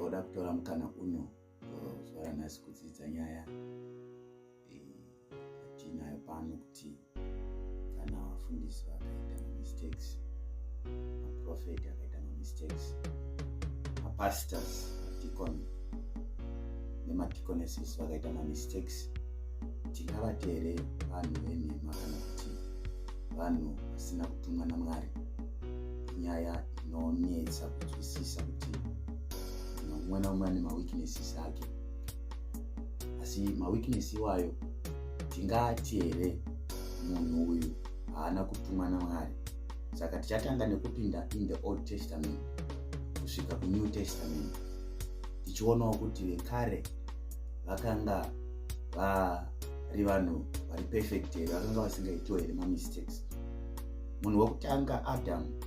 Toda kutora mukana uno zuva ranhasi kudzidza nyaya yatinayo pano kuti kana vafundisi vakaita mamistakes, maprofeti akaita mamistakes, mapastors, madeacon nemadeaconesses vakaita mamistakes, tingavati here vanhu venhema kana kuti vanhu vasina kutumwa naMwari? Nyaya inonetsa kunzwisisa kuti mumwe naumwe ane maweaknesses ake, asi maweakness iwayo tingati here munhu uyu haana kutumwa naMwari? Saka tichatanga nekupinda in the Old Testament kusvika kuNew Testament, tichionawo kuti vekare vakanga vari vanhu vari perfect here, vakanga vasingaitiwo here mamistakes? Munhu wekutanga, Adamu,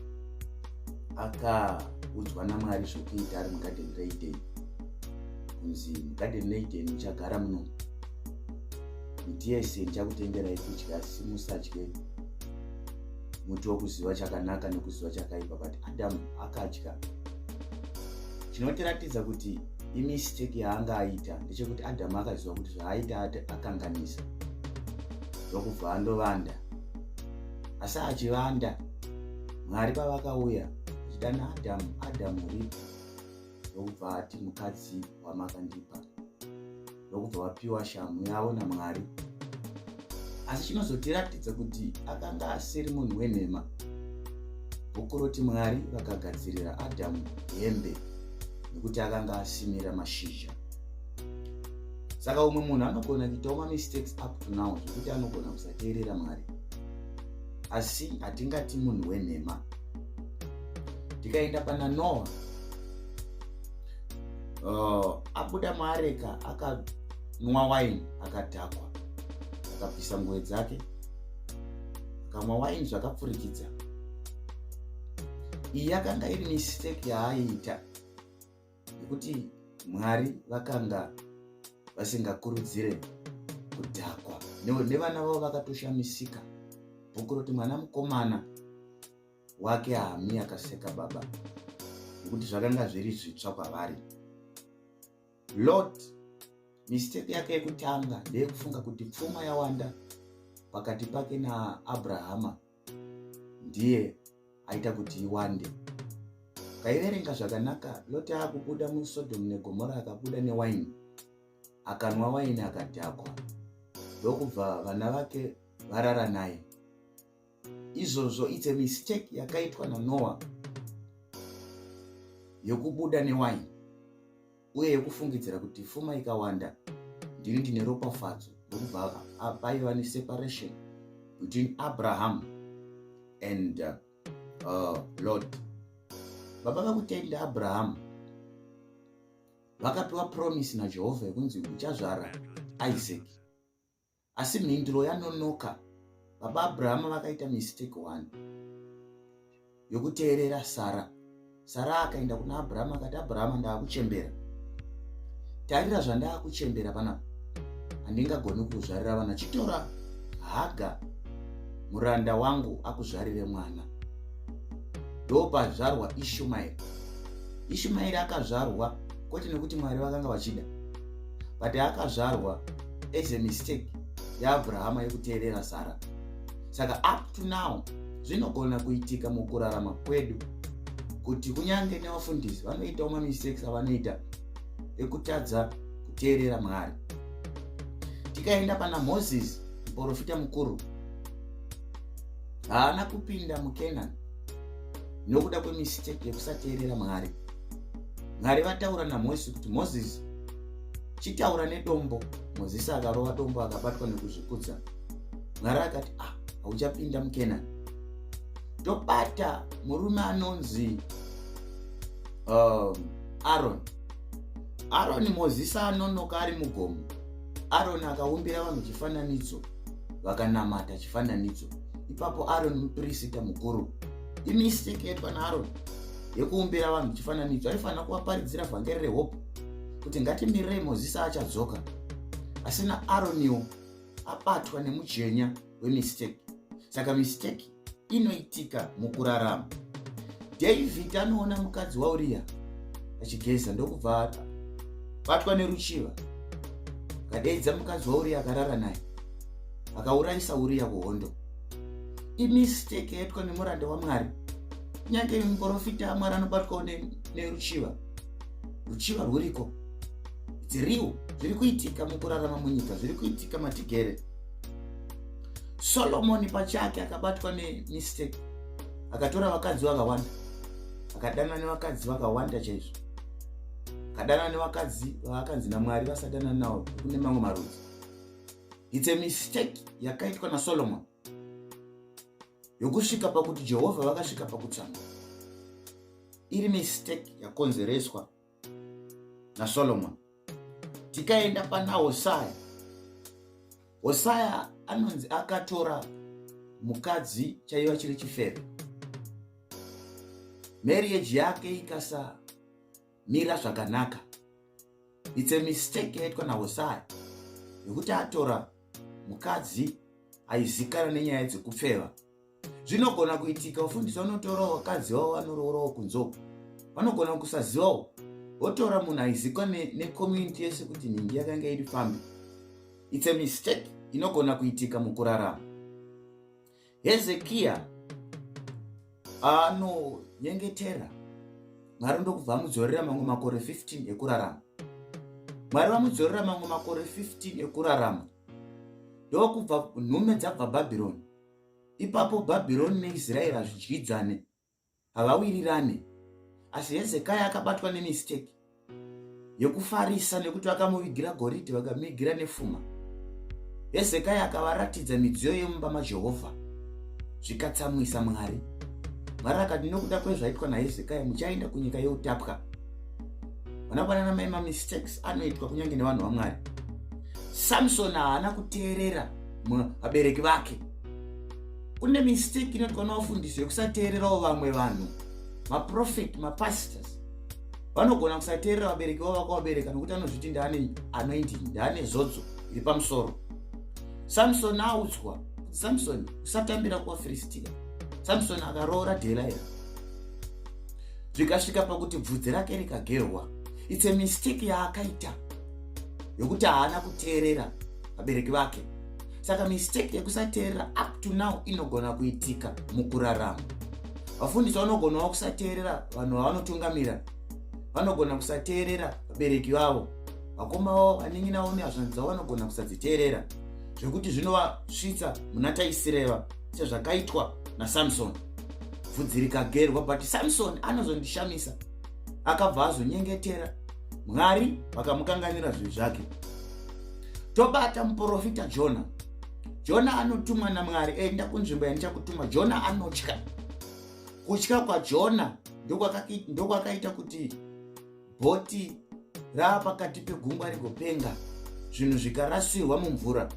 akaudzwa naMwari zvokuita ari mugadheni reEden, kunzi mugadheni reEden uchagara muno, miti yese ndichakutenderai kudya, asi musadye muti wokuziva chakanaka nekuziva chakaipa. But Adamu akadya. Chinotiratidza kuti imistake yaanga aita ndechekuti Adamu akaziva kuti zvaaita akanganisa, ndokubva andovanda. Asi achivanda, Mwari pavakauya achidana, "Adhamu, Adhamu, uripi?" Ndokubva ati, "Mukadzi wamakandipa." Ndokubva vapiwa shamu yavo naMwari. Asi chinozotiratidza kuti akanga asiri munhu wenhema, bhuku roti Mwari vakagadzirira Adhamu hembe nekuti akanga asimira mashizha. Saka umwe munhu anogona kuitawo mamistakes up to now, zvekuti anogona kusateerera Mwari, asi hatingati munhu wenhema. Tikaenda pana Noa, abuda muareka, akanwa waini akadhakwa, akabvisa nguo dzake, akamwa waini zvakapfurikidza. Iyi yakanga iri mistake yaaiita, nekuti Mwari vakanga vasingakurudzire kudhakwa. Nevana vavo vakatoshamisika. Bhuku roti mwana mukomana wake Hami akaseka baba, nekuti zvakanga zviri zvitsva kwavari. Lot, mistake yake yekutanga ndeyekufunga kuti pfuma yawanda pakati pake naAbrahama ndiye aita kuti iwande. Kaiverenga zvakanaka, Lot akubuda muSodhomu neGomora, akabuda newaini, akanwa waini akadhakwa, ndokubva vana vake varara naye. Izvozvo, it's a mistake yakaitwa naNoa yokubuda newaini uye yekufungidzira kuti pfuma ikawanda ndini ndine ropafadzo. Ndokubva paiva neseparation between Abraham and Lot. Baba vakutenda Abraham vakapiwa promise naJehovha yekunzi uchazvara Isaac, asi mhinduro yanonoka. Baba Abrahama vakaita mistake one yokuteerera Sara. Sara akaenda kuna Abrahama akati, "Abrahama, ndaakuchembera. Tarira zvandaakuchembera panapa, handingagoni kuzvarira vana. Chitora Haga muranda wangu akuzvarire mwana." Ndopazvarwa Ishumaeri. Ishumaeri akazvarwa kwete nekuti Mwari vakanga vachida, but akazvarwa as a mistake yaAbrahama yekuteerera Sara. Saka up to now zvinogona kuitika mukurarama kwedu kuti kunyange nevafundisi vanoitawo mamistakes avanoita ekutadza kuteerera Mwari. Tikaenda pana Mozisi, muprofita mukuru, haana kupinda muKenani nokuda kwemistake yekusateerera Mwari. Mwari vataura naMozisi kuti, "Mozisi, chitaura nedombo." Mozisi akarova dombo, akabatwa nekuzvikudza. Mwari akati, "Ah, hauchapinda muKenani." Tobata murume anonzi Aron. Aroni, Mozisi anonoka ari mugomo, Aroni akaumbira vanhu chifananidzo, vakanamata chifananidzo. Ipapo Aroni mupirisita mukuru, imistake yaitwa naAroni yekuumbira vanhu chifananidzo. Aifanira kuvaparidzira vhangeri rehope kuti ngatimirirei Mozisi, achadzoka. Asi naAroniwo abatwa nemujenya wemistake. Saka mistake inoitika mukurarama. David anoona mukadzi waUriya. achigeza ndokubva batwa neruchiva, akadeedza mukadzi waUriya akarara naye, akaurayisa Uriya kuhondo. Imistake yaitwa nemuranda waMwari. Kunyange muprofita aMwari anobatwawo neruchiva. Ruchiva rwuriko, it's real, zviri kuitika mukurarama munyika, zviri kuitika matigere. Solomoni pachake akabatwa nemistake, akatora vakadzi vakawanda, akadana nevakadzi vakawanda chaizvo, akadana nevakadzi vaakanzi naMwari vasadana navo kune mamwe marudzi. It's a mistake yakaitwa naSolomon yokusvika pakuti Jehovha vakasvika pakutsamwa. Iri mistake yakonzereswa naSolomon. Tikaenda pana Hosaya, Hosaya anonzi akatora mukadzi chaiva chiri chifeve, marriage yake ikasamira zvakanaka. It's a mistake yaitwa naHosaya yekuti atora mukadzi aizikana nenyaya dzekupfeva. Zvinogona kuitika, vafundisi vanotorawo vakadzi vavo vanoroorawo kunzoko, vanogona kusazivawo, votora munhu aizikwa necommunity yese kuti nhingi yakanga iri fambi. It's a mistake inogona kuitika mukurarama. Hezekiya anonyengetera Mwari ndokubva amudzorera mamwe makore 15 ekurarama. Mwari vamudzorera mamwe makore 15 ekurarama, ndokubva nhume dzabva Bhabhironi. Ipapo Bhabhironi neIsraeri hazvidyidzane, havawirirane. Asi Hezekiya akabatwa nemistake yekufarisa nekuti vakamuvigira goridhe, vakamuvigira nefuma. Hezekiya akavaratidza midziyo yemumba maJehovha, zvikatsamwisa Mwari. Mwari akati, nokuda kwezvaitwa naHezekiya muchaenda kunyika yeutapwa. Vana namai, mamistakes anoitwa kunyange nevanhu vaMwari. Samson haana kuteerera vabereki vake. Kune mistake inoitwa navafundisi yekusateererawo vamwe vanhu, maprofet, mapastors vanogona kusateerera vabereki vavo vakavabereka nokuti anozviti ndaane anointing, ndaane zodzo iri pamusoro. Samson audzwa kuti, "Samson, usatambira kuvaFiristia." Samson akaroora Dhelaira, zvikasvika pakuti bvudzi rake rikagerwa. It's a mistake yaakaita yokuti haana kuteerera vabereki vake. Saka mistake yekusateerera up to now inogona kuitika mukurarama. Vafundisi vanogonawo kusateerera vanhu vavanotungamira, vanogona kusateerera vabereki vavo, vakoma vavo, vanin'ina vavo nehazvanzi dzavo, vanogona kusadziteerera zvekuti zvinovasvitsa muna taisireva, sezvakaitwa naSamson, bvudzi rikagerwa. But Samson anozondishamisa, akabva azonyengetera Mwari vakamukanganira zvivi zvake. Tobata muprofita Jona. Jona anotumwa naMwari, "Enda kunzvimbo yandichakutuma." Jona anotya. Kutya kwaJona ndokwakaita kuti bhoti raa pakati pegungwa rigopenga, zvinhu zvikarasirwa mumvura.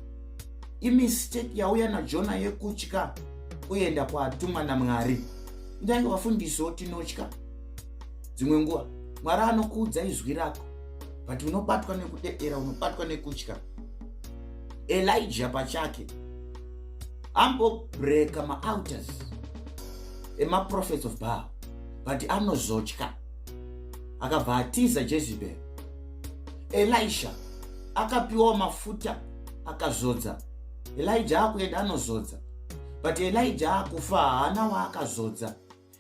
Imistake yauya naJona yekutya kuenda kwatumwa naMwari. Ndange vafundisiwo tinotya dzimwe nguva. Mwari anokuudza izwi rako, but unobatwa nekudedera, unobatwa nekutya. Elijah pachake ambobreka maaltars emaprophets of Baal, but anozotya, akabva atiza Jezebel. Elisha akapiwawo mafuta, akazodza. Elijah akuenda anozodza, but Elijah akufa, haana waakazodza.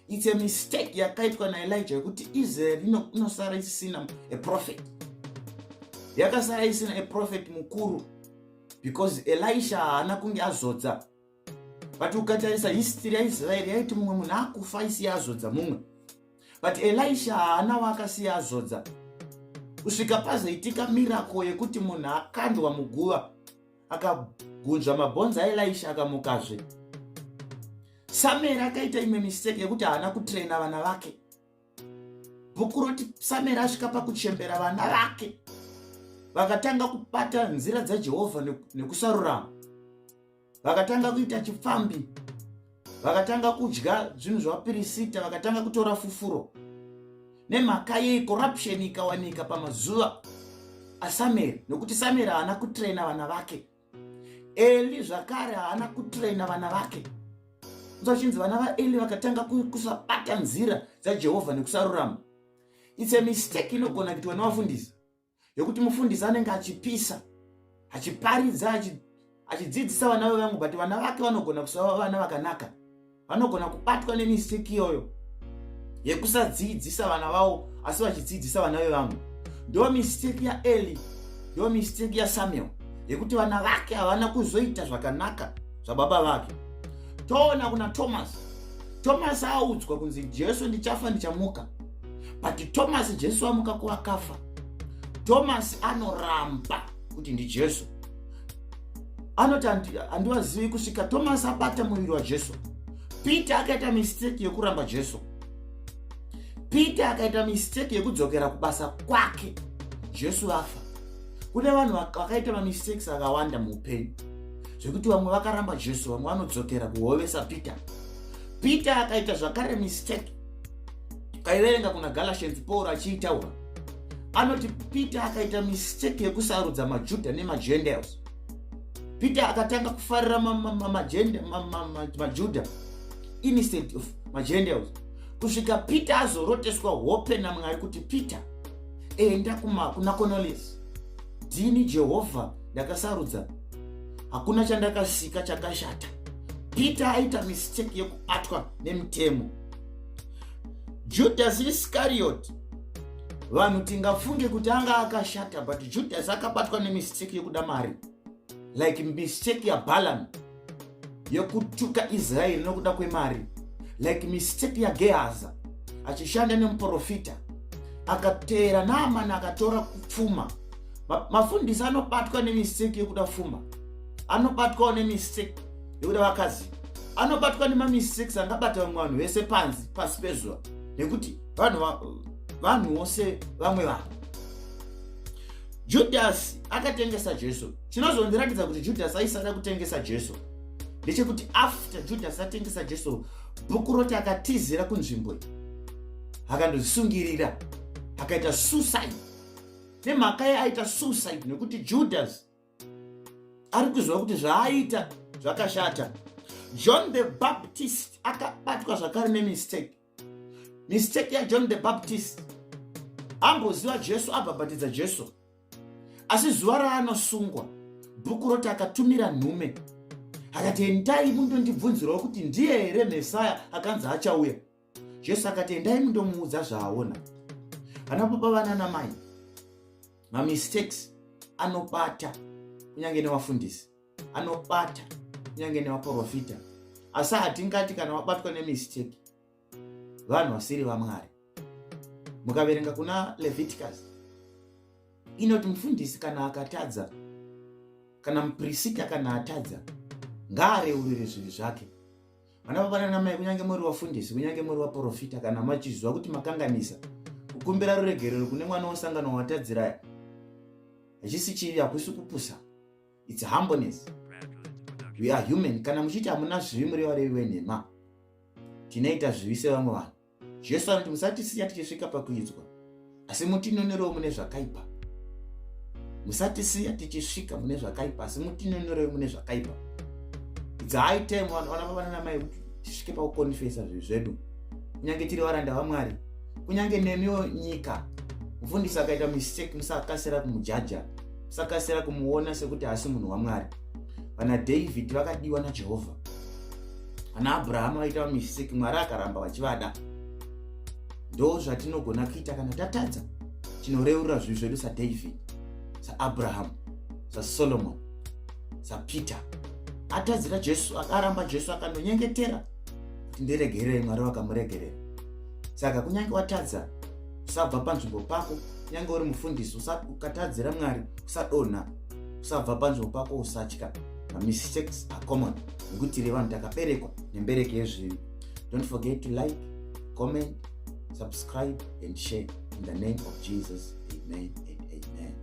It's a mistake yakaitwa naElijah yekuti Israel inosara isina a prophet. Yakasara isina a prophet mukuru because Elisha haana kunge azodza. But ukatarisa history yaIsraeri, yaiti mumwe munhu akufa isiya azodza mumwe, but Elisha haana waakasiya azodza kusvika pazoitika miracle yekuti munhu akandwa muguva, akagunzva mabhonzo aElisha, akamukazve. Samueri akaita imwe mistake yekuti haana kutraina vana vake. Bhuku roti Samueri asvika pakuchembera, vana vake vakatanga kubata nzira dzaJehovha nekusarurama, vakatanga kuita chipfambi, vakatanga kudya zvinhu zvavapirisita, vakatanga kutora fufuro. Nemhaka yei corruption ikawanika pamazuva aSamueri? Nokuti Samueri haana kutraina vana vake. Eli zvakare haana kutraina vana vake. Chinzi vana vaEli vakatanga kusabata nzira dzaJehovha nekusarurama. It's a mistake inogona kuitwa nevafundisi, yekuti mufundisi anenge achipisa, achiparidza, achidzidzisa vana vevamwe, but vana vake vanogona kusava vana vakanaka. Vanogona kubatwa nemistake iyoyo yekusadzidzisa vana vavo, asi vachidzidzisa vana vevamwe. Ndo mistake yaEli, ndo mistake yaSamuel, yekuti vana vake havana kuzoita zvakanaka zvababa vake. Toona kuna Thomas. Thomas audzwa kunzi, "Jesu, ndichafa, ndichamuka." But Thomas, Jesu amuka kuvakafa, Thomas anoramba kuti ndiJesu. Anoti, "Handivazivi," kusvika Thomas abata muviri waJesu. Peter akaita mistake yekuramba Jesu. Peter akaita mistake yekudzokera kubasa kwake Jesu afa. Kune vanhu vakaita mamistakes akawanda muupenyu, zvekuti vamwe vakaramba Jesu, vamwe vanodzokera kuhovesa. Peter, Peter akaita zvakare mistake. Kaiverenga kuna Galatians, Paul achiitaura, anoti Peter akaita mistake yekusarudza maJudha nemaGentiles. Peter akatanga kufarira maJudha instead of maGentiles, kusvika Peter azoroteswa hope naMwari kuti, "Peter, enda kuna Cornelius. Ndini Jehovha ndakasarudza, hakuna chandakasika chakashata." Peter aita mistake yekubatwa nemutemo. Judas Iscariot, vanhu tingafunge kuti anga akashata, but Judas akabatwa nemistake yekuda mari, like mistake yaBalaam yekutuka Israeri nokuda kwemari, like mistake yaGehaza achishanda nemuprofita, akateera Naamani, akatora pfuma. Mafundisi anobatwa nemistake yekuda pfuma, anobatwawo nemistake yekuda vakadzi, anobatwa nemamistakes angabata vamwe vanhu vese panzi pasi pezuva, nekuti vanhu vose vamwe vanhu. Judhasi akatengesa Jesu. Chinozondiratidza kuti Judhasi aisada kutengesa Jesu ndechekuti after Judhasi atengesa Jesu, bhuku roti akatizira kunzvimbo, akandozvisungirira, akaita suicide. Nemhaka yeaita suicide, nekuti Judas ari kuziva kuti zvaaita zvakashata. John the Baptist akabatwa zvakare nemistake. Mistake yaJohn the Baptist, amboziva Jesu, abhabhatidza Jesu, asi zuva raanosungwa, bhuku roti akatumira nhume, akati, "Endai mundondibvunzirawo kuti ndiye here Mesaya akanzi achauya." Jesu akati, "Endai mundomuudza zvaaona." Vana baba, vana namai, mamistakes anobata kunyange nevafundisi, anobata kunyange nevaprofita, asi hatingati kana wabatwa nemistake vanhu vasiri vaMwari. Mukaverenga kuna Leviticus, inoti mufundisi kana akatadza, kana mupirisita kana atadza, ngaareurire zvivi zvake. Vana baba nanamai, kunyange muri vafundisi, kunyange muri vaprofita, kana machiziva kuti makanganisa, kukumbira ruregerero kune mwana wosangano watadzira hachisi chivi, hakusi kupusa. It's humbleness. We are human. Kana muchiti hamuna zvivi, muri varevi venhema. Tinoita zvivi sevamwe vanhu. Jesu anoti, "Musatisiya tichisvika pakuidzwa, asi mutinonerewo mune zvakaipa." Musatisiya tichisvika mune zvakaipa, asi mutinonerewo mune zvakaipa. It's high time, vana baba nanamai, kuti tisvike pakukonfesa zvivi zvedu, kunyange tiri varanda vaMwari, kunyange nemiwo nyika. Mufundisi akaita mistake, musakasira kumujaja, musakasira kumuona sekuti haasi munhu waMwari. Vana David vakadiwa naJehovha, vana Abrahama vaita mistake, Mwari akaramba vachivada. Ndo zvatinogona kuita kana tatadza, tinoreurura zvivi zvedu saDavid, saAbraham, saSolomon, saPeter. Atadzira Jesu, akaramba Jesu, akandonyengetera kuti, "Ndiregerere." Mwari vakamuregerera. Saka kunyange watadza, usabva panzvimbo pako. Kunyange uri mufundisi, ukatadzira Mwari, usadonha, usabva panzvimbo pako, usatya. Mamistakes are common, nekuti tiri vanhu, takaberekwa nembereko yezvivi. Don't forget to like, comment, subscribe and share. In the name of Jesus, amen and amen.